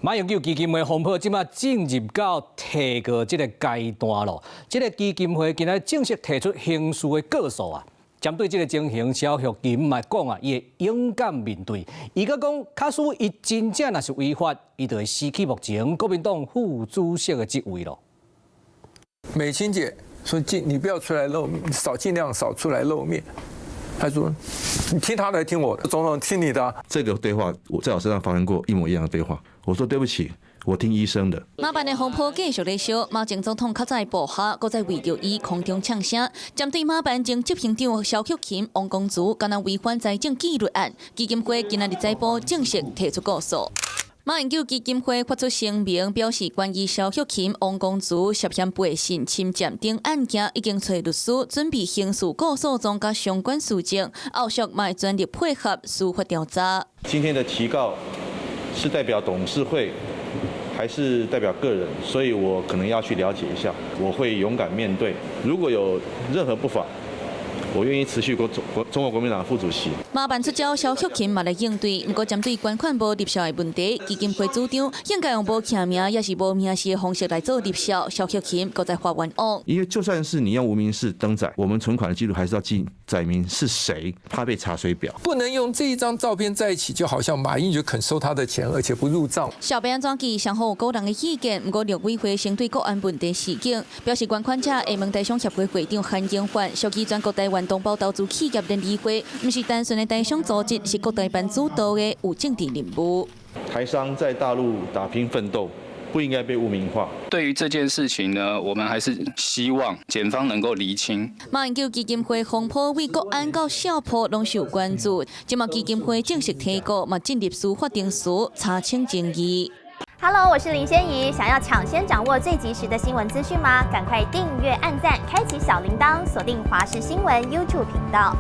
馬英九基金會風波這馬進入到提告這个階段囉。這个基金會今仔正式提出刑事的告訴啊，針對這个情形，蕭玉琴嘛講啊，伊會勇敢面對。伊閣講，假使伊真正若是違法，伊就會辭去目前國民黨副主席的職位囉。美琴姐說：盡你不要出來露，少盡量少出來露面。他說：你聽他的，聽我的，總統聽你的。這個對話我在我身上發生過一模一樣的對話。我說對不起，我聽醫生的。馬辦的風波繼續咧燒，馬前總統較早的部下，閣再為著伊空中嗆聲，針對馬辦前執行長蕭克勤、王光慈，敢若違反財政紀律案，基金會今仔日早晡正式提出告訴。馬英九基金會發出聲明，表示關於蕭克勤、王光慈涉嫌背信、侵佔等案件，已經揣律師準備刑事告訴狀佮相關書證，後續嘛會全力配合司法調查。今天的提告是代表董事會，還是代表個人？所以我可能要去了解一下。我會勇敢面對，如果有任何不法，我願意辭去中國國民黨副主席。馬辦出招，蕭克勤嘛來應對。毋過針對捐款無入數的問題，基金會主張應該用無記名抑是無名氏的方式來做入數。蕭克勤閣再發冤枉。因為就算是你用無名氏登載，我們存款的記錄還是要記載明是誰，怕被查水表。不能用這一張照片在一起，就好像馬英九肯收他的錢，而且不入賬。小編怎記雙方有個人的意見，毋過陸委會先對國安問題示警，表示捐款者會問台商協會會長韓英範，屬於全國台灣同胞投資企業聯誼會，毋是單純的台商組織，是國台辦主導的有政治任務。台商在大陸打拼奮鬥，不應該被污名化。對於這件事情呢，我們還是希望檢方能夠釐清。馬英九基金會風波對國安到小埔攏受關注，這馬基金會正式提告，嘛進入司法程序查清爭議。 Hello，我是林仙怡。想要搶先掌握最及時的新聞資訊嗎？趕快訂閱、按讚、開啟小鈴鐺，鎖定華視新聞 YouTube 頻道。